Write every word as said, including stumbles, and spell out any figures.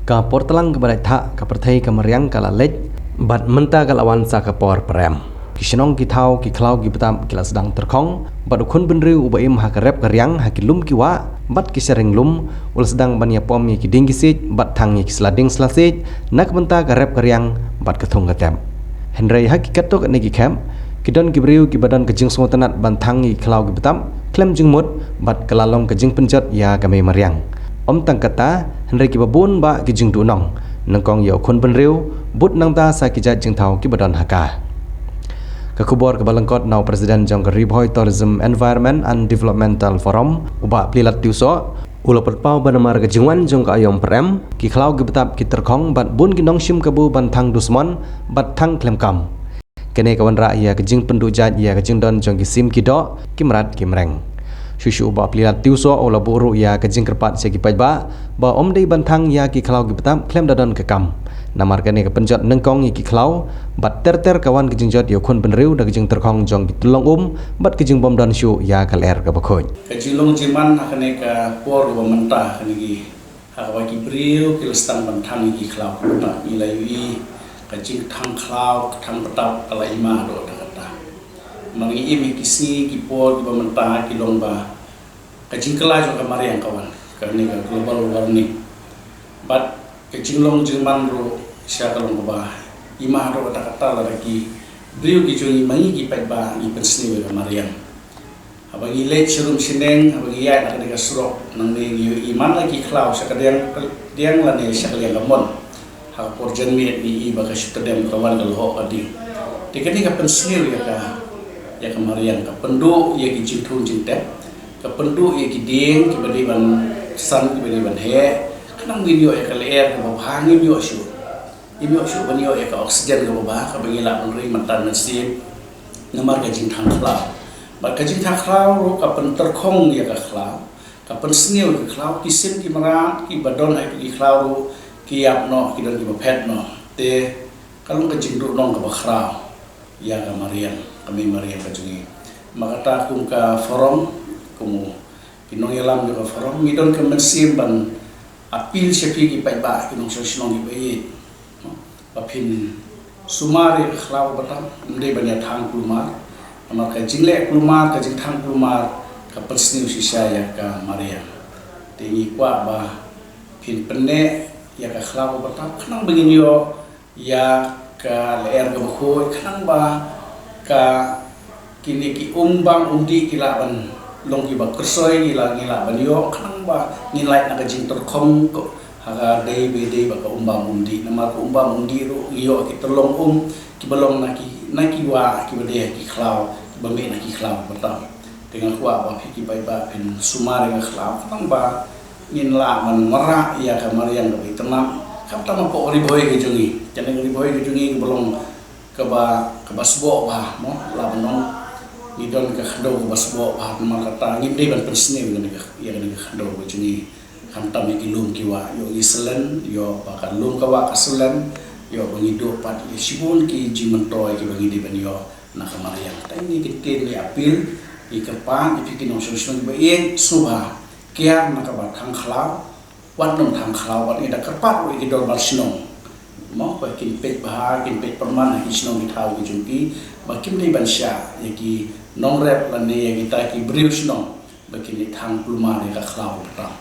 Ka por tlang kaba dait thah ka pyrthei ka mariang ka la leit bad mynta ka la wan sa ka por pyrem. Ki shnong ki thaw ki khlaw ki btap ki la sdang tyrkhong bad u khun bynriew uba im ha ka rep ka riang ha ki lum ki wah bad ki sharing lum u la sdang ban ïa pom ïa ki dieng ki siej bad thang ïa ki sla dieng sla siej na ka bynta ka rep ka riang bad ka thung ka tep. Hynrei ha ki katto katne ki khep ki don ki briew kiba don ka jingsngewtynnat ban thang ïa ki khlaw ki btap khlem jingmut bad ka la long ka jingpynjot ïa ka mei mariang. Ym tang kata, hynrei kiba bun bah ki jingduhnong, nyngkong ïa u khun bynriew bud nangta sa ki jait jingthaw kiba don ha ka. Ka khubor kaba lyngkot na u President jong ka Ri Bhoi Tourism Environment and Developmental Forum, u Bah Plilat Tiewsoh, u la pynpaw ba namar ka jingwan jong ka aïom pyrem, ki khlaw ki btap ki tyrkhong bad bun ki nongshim kabu ban thang dusmon bad thang khlem kam. Kane ka wanrah ïa ka jingpynduh jait ïa ka jingdon jong ki sim ki doh, ki mrad ki mreng. Shuh shuh u Bah Plilat Tiewsoh u la buh ruh ïa ka jingkyrpad sha ki paidbah ba ym dei ban thang ïa ki khlaw ki btap khlem da don ka kam. Namar kane ka pynjot nyngkong ïa ki khlaw bad ter ter ka wan ka jingjot ïa u khun bynriew da ka jingtyrkhong jong ki tyllong um bad ka jingbym don shuh ïa ka lyer kaba khuid. Ka jinglong jingman ha kane ka por kaba mynta ha kane ki ha kaba ki briew ki la sdang ban thang ïa ki khlaw ki btap. Ngi la ïohi ka jingthang khlaw thang btap ka la i ma haduh katta katta. Namar ngi im ïa ki sngi ki por kiba mynta ki long ba ka jingkylla jong ka mariang ka wan, kane ka global warming. Bad ka jinglong jingman ruh shisha ka long kaba i ma haduh katta katta lada ki briew ki jong ngi ma ngi ki paidbah ngi pynsniew ïa ka mariang. Haba ngi leit sha rum sha neng, haba ngi ïaid na kane ka surok, nangne ngi ïohi man la ki khlaw sha ka diang, diang lane sha ka liang ka mon. Ha ka por janmiet ngi ïohi ba ka shu tdem ka wan ka lyoh ka dieng. Te kane ka pynsniew ïa ka, ïa ka mariang, ka pynduh ïa ki jingthung jingtep, ka pynduh ïa ki dieng kiba dei ban san kiba dei ban heh. Khnang ba ngin ïoh ïa ka lyer kaba bha ngin ïoh shuh. Ngim ïoh shuh ban ïoh ïa ka oxygen kaba bha kaba ngi lah ban ring mynta mynsiem namar ka jingthang khlaw. Bad ka jingthang khlaw ruh ka pyntyrkhong ïa ka khlaw, ka pynsniew ïa ka khlaw, ki sim ki mrad kiba don ha ki khlaw ruh ki ïap noh, ki don kiba phet noh. Te ka long ka jingduhnong kaba khraw ïa ka mariang, ka mei mariang ka jong ngi. Namar kata kum ka forum, kum ki nongïalam jong ka forum, ngi don ka mynsiem ban appeal sha phi ki paidbah, ki nongshong shnong kiba ïeit. Ba phin sumar ïa ka khlaw kaba tam, ym dei ban ïa thang kulmar. Namar ka jingleh kulmar, ka jingthang kulmar ka pynsniew shisha ïa ka mariang. Te ngi kwah ba phin pynneh ïa ka khlaw kaba tam khnang ba ngin ïoh ïa ka lyer kaba khuid, khnang ba ka kine ki um bam um dih ki lah ban long kiba kyrsoi, ki lah, ngi lah ban ïoh, khnang ba ngin lait na ka jingtyrkhong ko ha ka dei ba dei bad ka um bam um dih. Namar ka um bam um dih ruh ngi ïoh ki tyllong um kiba long na ki, na ki wah kiba dei ha ki khlaw, kiba mih na ki khlaw kaba tam. Te nga kwah ba phi ki paidbah phin sumar ïa ka khlaw khnang ba ngin lah ban wanrah ïa ka mariang kaba itynnad. Khamtam hapoh Ri Bhoi ka jong ngi. Kane ka Ri Bhoi ka jong ngi kaba long kaba, kaba sboh bha, mo, lah ban ong ngi don ka khyndew kaba sboh bha, namar kata ngim dei ban pynsniew ïa kane ka, ïa kane ka khyndew ka jong ngi. Khamtam ïa ki lum ki wah, ïoh ngi slen, ïoh ba ka lum ka wah ka slen, ïoh ba ngi duh pat ïa shibun ki jingmyntoi kiba ngi dei ban ïoh na ka mariang. Te ngi ktien, ngi appeal, ngi kyrpad ïa phi ki nongshong shnong kiba ïeit, sngewbha kiar na kaba thang khlaw, wat nym thang khlaw, wat ngi da kyrpad ruh ïa ki dorbar shnong, mo, ba kin peit bha, kin peit pyrman ha ki shnong ki thaw ki jong ki, ba kim dei ban shah ïa ki nongrep lane ïa kita ki briew shnong ba kin ïa thang kulmar ïa ka khlaw kaba tam.